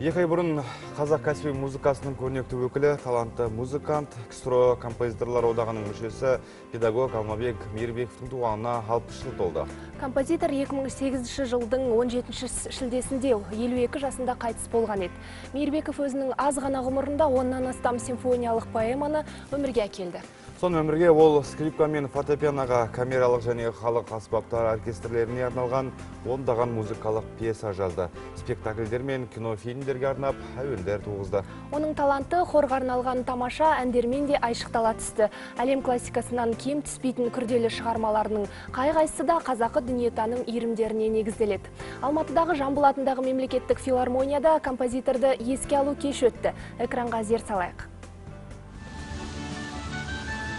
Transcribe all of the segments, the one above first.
2 ай бұрын қазақ кәсіби музыкасының көрнекті өкілі, талантты музыкант, КСРО композиторлар одағының мүшесі, педагог Алмабек Мейірбековтің туғанына 60 жыл толды. Композитор 2008 жылдың 17 шілдесінде 52 жасында қайтыс болған еді. Мейірбеков өзінің аз ғана ғұмырында 10-нан астам симфониялық поэманы өмірге әкелді. Сонымен бірге ол скрипка мен фортепианоға, камералық және халық аспаптар оркестрлеріне арналған ондаған музыкалық пьеса жазды. Спектакльдер мен кинофильмдерге арнап әуендер туғызды. Оның таланты хорға арналған тамаша әндермен де айшықтала түсті. Әлем классикасынан кем түспейтін күрделі шығармаларының қай-қайсысы да қазақы дүниетаным иірімдеріне негізделеді. Алматыдағы Жамбыл атындағы мемлекеттік филармонияда композиторды еске алу кеші өтті. Экранға зер салайық.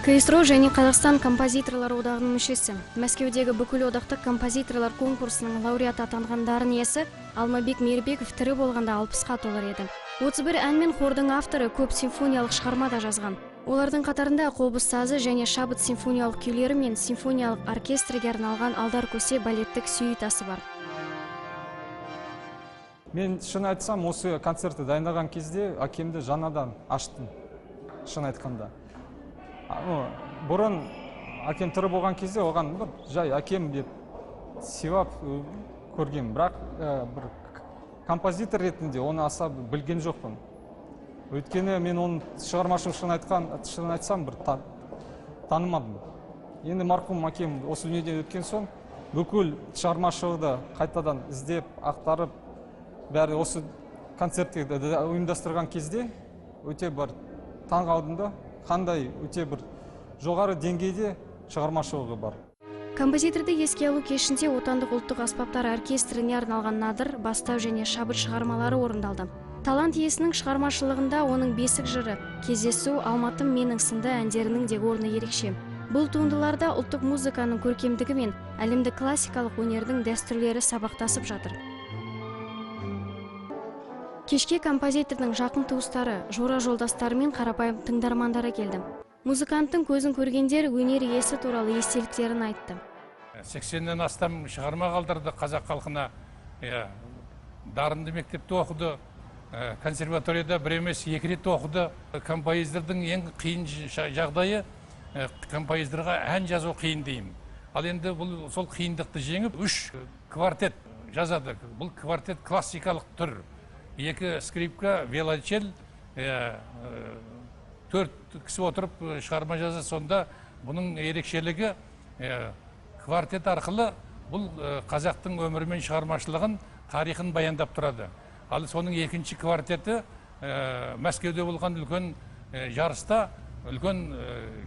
КСРО және Қазақстан композиторлар одағының мүшесі, Мәскеудегі бүкіл одақтық композиторлар конкурсының лауреаты атанған дарын иесі Алмабек Мейірбеков тірі болғанда 60-қа толар еді. 31 ән мен хордың авторы көп симфониялық шығарма да жазған. Олардың қатарында қобыз сазы және шабыт симфониялық күйлері мен симфониялық оркестрге арналған Алдар Көсе балеттік сюитасы бар. Мен, шын айтсам, осы концертті дайындаған кезде әкемді жаңадан аштым, шын айтқанда. Бұрын әкем тірі болған кезде оған бір жай әкем деп сыйлап көрген, бірақ бір композитор ретінде оны аса білген жоқпын. Өйткені мен оның шығармашылығын, шын айтсам, бір танымадым. Енді марқұм әкем осы дүниеден өткен соң, бүкіл шығармашылығды қайтадан іздеп, ақтарып, бәрі осы концертті ұйымдастырған кезде өте бір таң қалдым да, қандай өте бір жоғары деңгейде шығармашылығы бар. Композиторды еске алу кешінде отандық ұлттық аспаптар оркестріне арналған Надыр, Бастау және Шабыт шығармалары орындалды. Талант иесінің шығармашылығында оның Бесік жыры, Кездесу, Алматым менің сынды әндерінің де орны ерекше. Бұл туындыларда ұлттық музыканың көркемдігі мен әлемдік классикалық өнердің дәстүрлері сабақтасып жатыр. Кешке композитордың жақын туыстары, жора жолдастары мен қарапайым тыңдармандары келді. Музыканттың көзін көргендер өнер иесі туралы естеліктерін айтты. 80-нен астам шығарма қалдырды қазақ халқына. Иә, дарынды мектепте оқыды, консерваторияда бір емес, екі рет оқыды. Композитордың ең қиын жағдайы, композиторға ән жазу қиын деймін. Ал енді бұл сол қиындықты жеңіп, үш квартет жазады. Бұл квартет классикалық түр: екі скрипка, виолончель, төрт кісі отырып шығарма жазады. Сонда бұның ерекшелігі, квартет арқылы бұл қазақтың өмірі мен шығармашылығын, тарихын баяндап тұрады. Ал соның екінші квартеті Мәскеуде болған үлкен жарыста үлкен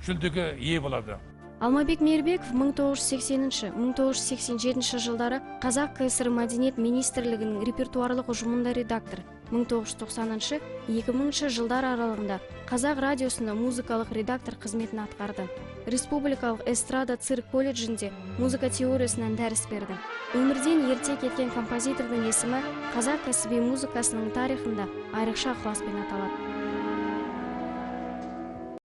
жүлдеге ие болады. Алмабек Мейірбеков 1980-1987 жылдары Қазақ КСР Мәдениет министрлігінің репертуарлық ұжымында редактор, 1990-2000 жылдар аралығында Қазақ радиосында музыкалық редактор қызметін атқарды. Республикалық эстрада цирк колледжінде музыка теориясынан дәріс берді. Өмірден ерте кеткен композитордың есімі қазақ кәсіби музыкасының тарихында айрықша ықыласпен аталады.